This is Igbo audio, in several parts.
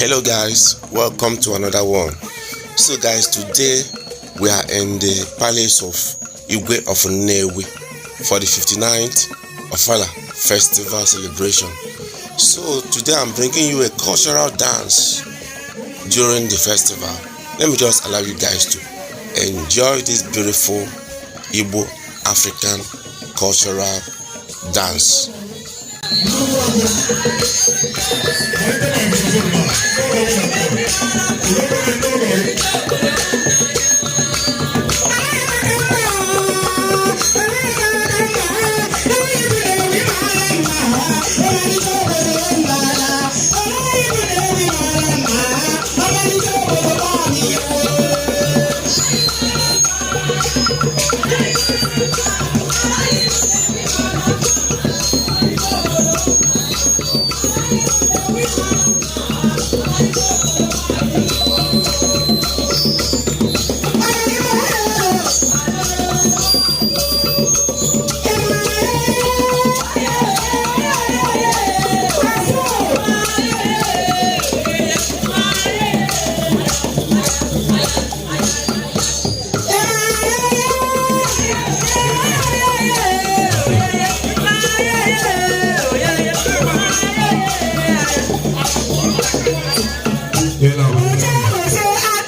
Hello guys, welcome to another one. So guys, today we are in the palace of Igwe of Nnewi for the 59th Ofala Festival celebration. So today I'm bringing you a cultural dance during the festival. Let me just allow you guys to enjoy this beautiful Igbo African cultural dance.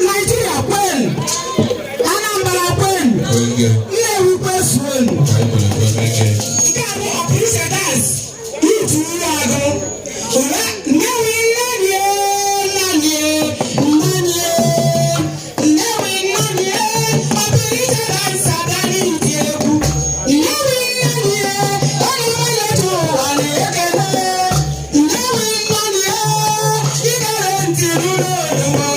Nigeria kwen, Anambra kwen, Nnewi kwezuonu. Nke a bụ ọpụrụiche dance youth Uruagu. Nnewi nnanie nnanie nnanie Nnewi nnanie ọpụrụiche dance abịa n'iti egwu. Nnewi nnanie onye ọma ụwa na-ekele. Nnewi nnanie igere ntị nụrụ olumo.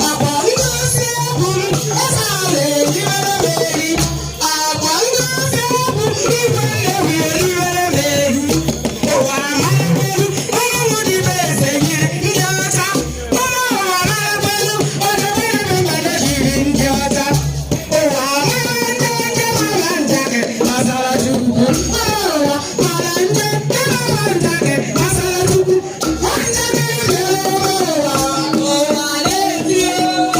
Akwa ngosi egwu m eze a na-eyiwere m ehi. Akwa ngosi egwu igwe Nnewi eriwere m ehi. Ụwa amarakwelu onye nwụdịbe eze nyere ndị ọcha. Ụmụ ụwa amarakwelu onye nwere mmadụ jiri ndị ọcha. Ụwa amara nje nje mara njakị masara Chukwu. Ụwa mara nje nje mara njakị masara Chukwu. Njakịrị mere ụmụ ụwa, ụwa na-eti.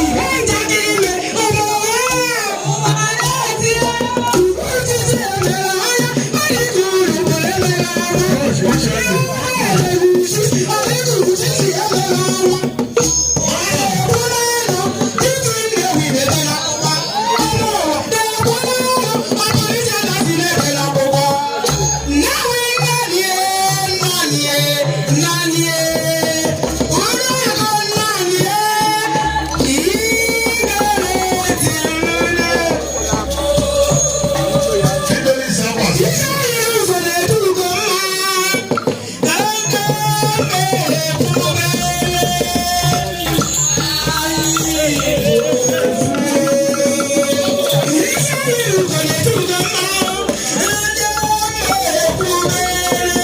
Ihe njakịrị mere ụmụ ụwa, ụwa na-eti. Uchichi emere anya, adịghị uru emere anya. Adịghị uchichi emere anya. Na-ekwu n'elu, igwe Nnewi na-edere akwụkwọ. Ụmụ ụwa na-ekwu n'elu, ọpụrụiche dance na-edere akwụkwọ. Nnewi nnanie nnanie nnanie Uruagu nnanie igere ntị. Isi ụzọ na-edugo mma ka nke mere kwubere. Isi ụzọ na-edugo mma nke mere kwubere.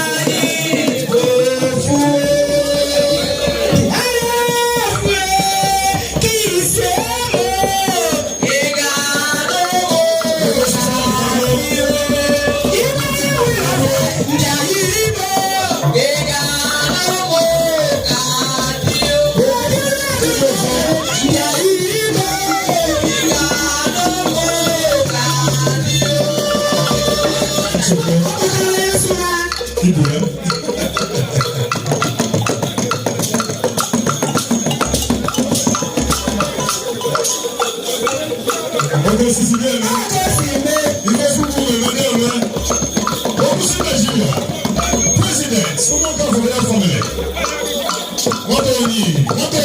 Anyị bụ ofu. Anyị ofu ka isi eme ị ga-anụ. Igwe ndị anyị ibe ị ga-anụ ka dị. Ndị anyị ibe ị ga-anụ ka dị. Ọkpụkara esura. Oge osisi na-eme, Oge si mee. ife chukwu na-eme na-eme. Okwusi Nigeria, President, Ụmụaka Royal Family. Nwata onye, nwata